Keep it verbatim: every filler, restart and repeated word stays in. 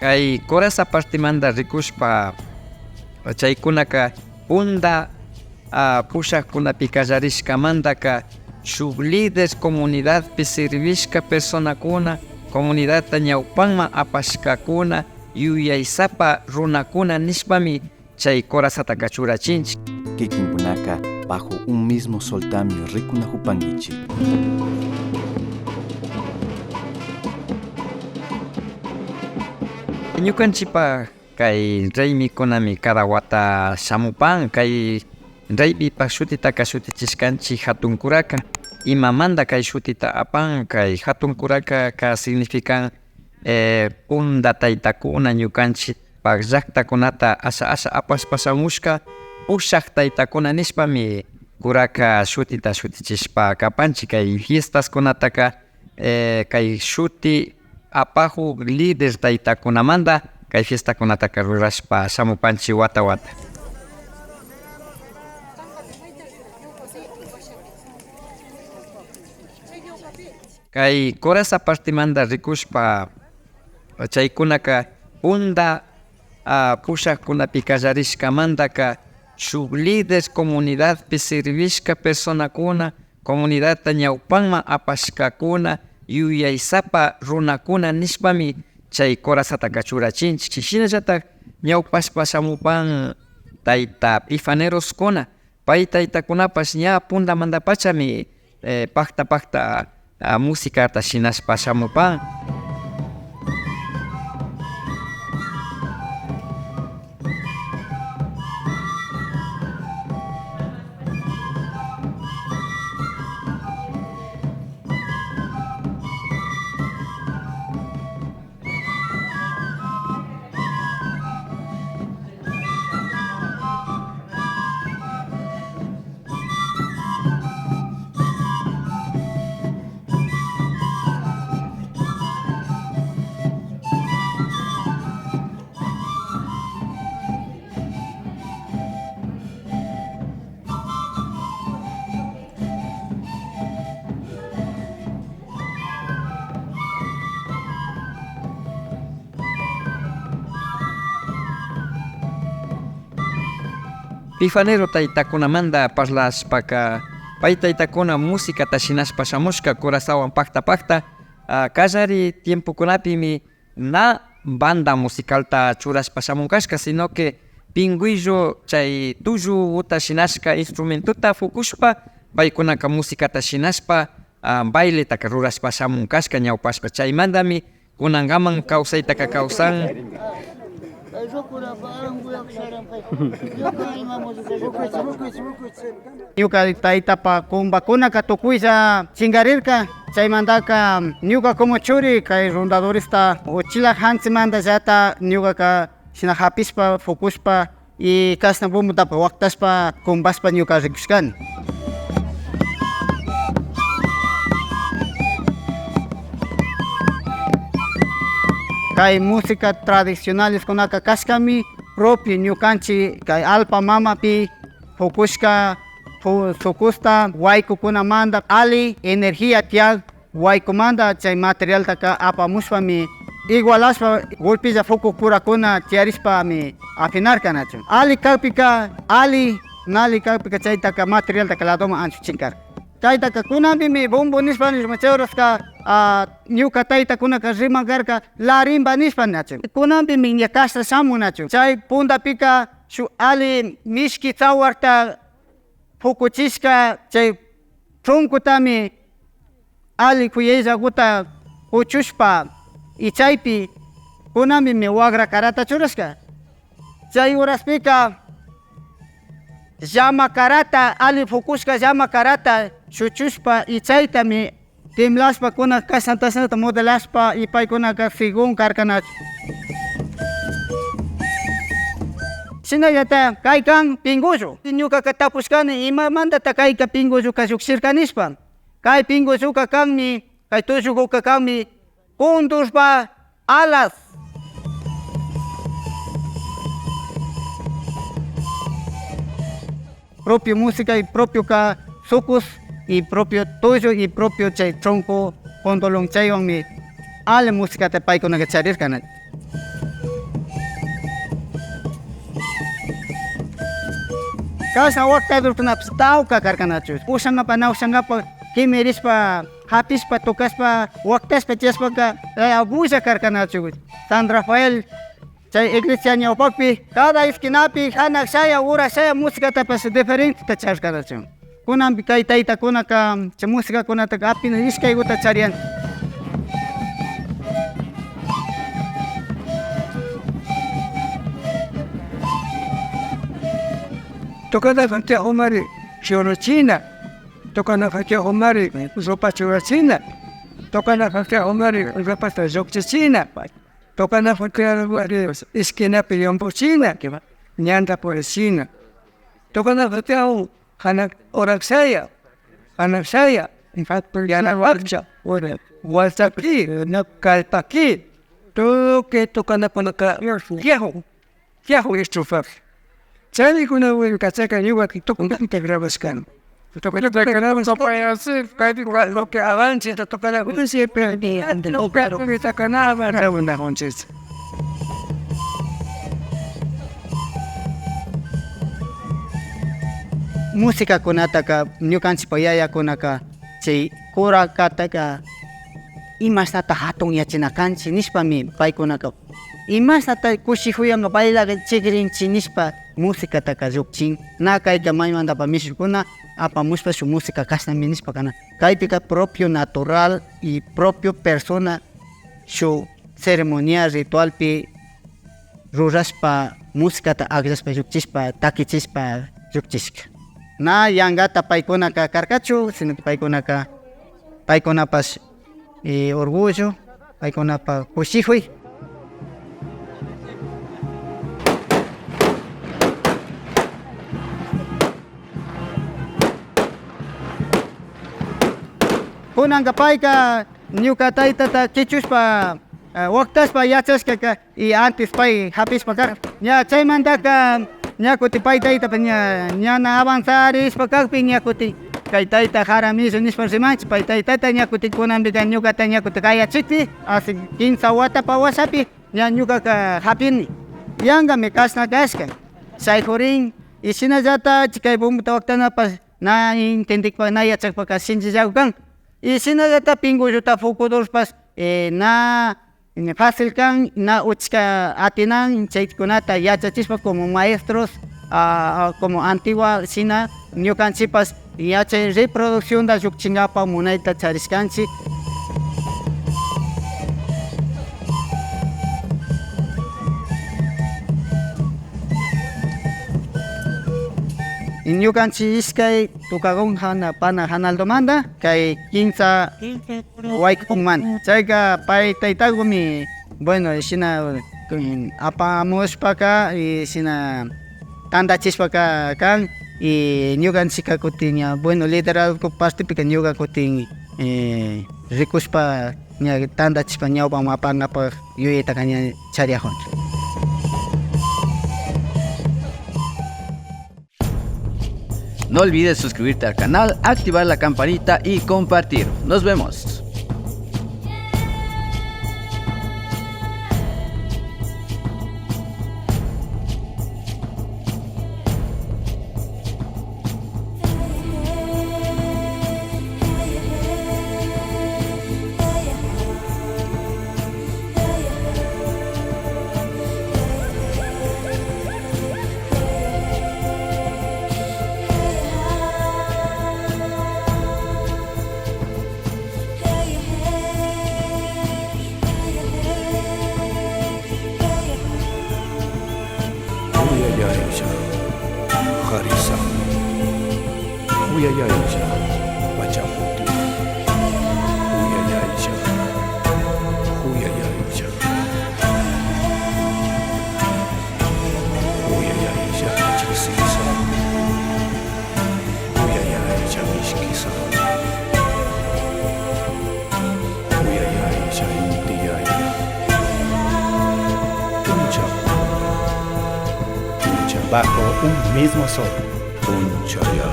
Kay coraza partemanta rikushpa, chaykunaka punta, ah, pushakkunapi kallarishkamantaka shuk líder comunidadpi sirvishka personakuna, comunidadta ñawpakman apashkakuna, yuyaysapa runakuna nishpami chay corazataka churachinchik. Kikinkunaka bajo un mismo soltami rikunakupankichik. Ñukanchikpa kay raymikunami cada wata shamupan. Kay raymipa shutitaka shutichishkanchik hatun kuraka. Imamanta kay shutita apan? Kay hatun kurakaka significan eh, punta taytakuna ñukanchikpa llaktakunata asha asha apashpa shamushka pushak taytakuna nishpami kuraka shutita shutichishpa kapanchik. Kay fiestaskunataka, eh, kay shuti apakuk líder taytakunamanta kay fiestakunataka rurashpa shamupanchik wata wata. Kay coraza partemanta rikushpa, chaykunaka punta, ah, pushakkunapi kallarishkamantaka shuk líder comunidadpi sirvishka personakuna, comunidadta ñawpakman apashkakuna, yuyaysapa runakuna nishpami chay corazataka churachinchik. Shinallatak ñawpashpa shamupan tayta Pifaneroskuna. Pay taytakunapash ña puntamantapachami, eh, pakta pakta, ah, musicata shinashpa shamupan. Pifanero taytakunamanta parlashpaka, pay taytakuna musicata shinashpa shamushka corazawan pakta pakta, ah, kallari tiempokunapimi na banda musicalta churashpa shamun kashka, sino que pinkuyllu chay tulluguta shinashka instrumentota pukushpa, paykunaka musicata shinashpa, ah, bailetaka rurashpa shamun kashka ñawpashpa. Chaymantami kunankaman kawsaytaka kawsan. Ñuka taytapa kumbakunaka tukuylla chinkarirka. Chaymantaka ñuka como churi kay rondadoresta uchilla jantsimantallata ñukaka shina japishpa, pukushpa y kashna bombotapash waktashpa, kumbashpa ñuka rikushkani. Kay música tradicionaleskunaka kashkami propio ñukanchik kay allpa mamapi pukushka pu-, sukusta waykukunamanta alli energía tiyak waykumanta chay materialtaka apamushpami igualashpa golpilla pukuk purakuna tiyarishpami afinarka nachu. Alli kakpika alli, na alli kakpika chaytaka materialtaka ladoman anchuchinkarka. Kaytaka kunanpimi bombo nishpa nishpa chay horaska, ah, ñuka taytakunaka riman karka larimba nishpa nachu. Kunanpimi ña kashna shamun nachu. Chay puntapika shuk alli mishki tsawarta pukuchishka chay troncotami alli kuyayllaguta kuchushpa y chaypi kunanpimi wagra karata churashka. Chay horaspika llama karata, alli pukushka llama karata chuchushpa y chaytami temblashpa kuna kashnata shinata modelashpa y paykunaka según karkanachu. Shinallata kay kan pinkullu. Ñukaka tapushkani imamantata kayka pinkulluka llukshirka nishpa. Kay pinkulluka kanmi, kay tullukuka kanmi condorpa alas. Propio música y propio ka sukus y propio tullu y propio chay tronco condolón chaywanmi alli musicata paykunaka charirkana. Kashna waktadorkunapash tawka karkanachu. Ushankapak na ushankapak kimirishpa, hapishpa, tukashpa, waktashpa chayashpaka, eh, bulla karkanachu. San Rafael, chay iglesia ñawpakpi, cada esquinapi, hanak shaya, urak shaya, musicatapash diferenteta charkanachu. Kunanpi kay taytakunaka chay musicakunataka apina ishkaykuta chariyan. Tukanapak tiyakumari churachina, tukanapak tiyakumari ropa churachina, tukanapak tiyakumari ropata llukchichina, tukanapak tiyakumari esquinapi llampuchina, ñanta purichina, tukanapak tiyakun hanak urak shaya, hanak shaya, yana wakcha, wachapi, kallpaki, tukuy tukanakunaka tiyakun, tiyakun estrofas. Chaykunawan kachaka ñuka tukunata grabashkani. Tukunata grabashkani. Lo que avanza, tukunata siempre, lo que, lo que está ganando, grabanakunchik. Musicakunataka ñukanchikpa yayakunaka chay kurakataka imashnata hatunyachina kanchik nishpami paykunaka imashnata kushikuyanka bailachikrinchik nishpa musicataka llukchin. Na kayka maymantapash mishukuna apamushpa shuk música kashnami nishpa kana. Kaypika propio natural y propio persona shuk ceremonia ritualpi rurashpa, musicata akllashpa, llukchishpa, takichishpa llukchishka. Na yankata paykunaka karkachu, sino que paykunaka, paykunapash, eh, orgullo, paykunapa kushikuy. Kunanka payka ñuka taytata kichushpa, eh, waktashpa yachashkaka, y antes pay hapishpa kak. Ña chaymantaka ña kutin pay taytapash ña, ñana avanzarishpa kakpi ña kutin kay tayta jaramillo nishpa rimanchik, pay taytata ña kutin kunanpika ñukata ña kutin kayachikpi, hace kimsa watapa washapi ña ñukaka hapini. Yankami kashna kashka, shaykurin, y shinallata chay bombota waktanapash na intindikpak, na yachakpaka shinchillaku kan. Y shinallata pingulluta pukudushpash, eh, na fácil kan, na uchka atinan, chaykunata yachachishpa como maestros, ah, como antigua shina ñukanchikpash yachay reproduccionta llukchinkapak munayta charishkanchik. Ñukanchik ishkay tukakun hana pana hanaldomanta kay kimsa waykukunmanta. Chayka pay taytakumi, bueno, shina, mm, apamushpaka, y shina tantachishpaka kan, y ñukanchikka kutin ña, bueno, liderazgo partepika ñuka kutin, eh, rikushpa ña tantachishpa ñawpaman apankapak yuyaytaka ña chariyakunchik. No olvides suscribirte al canal, activar la campanita y compartir. Nos vemos. Uyayaylla, karisani. Uyayaylla, pachakuti. Uyayaylla, uyayaylla. Uyayaylla, chisisani. Uyayaylla, mishkisani. Uyayaylla, intiyaylla. Puncha. Puncha. Bajo un mismo sol. Punchayaylla.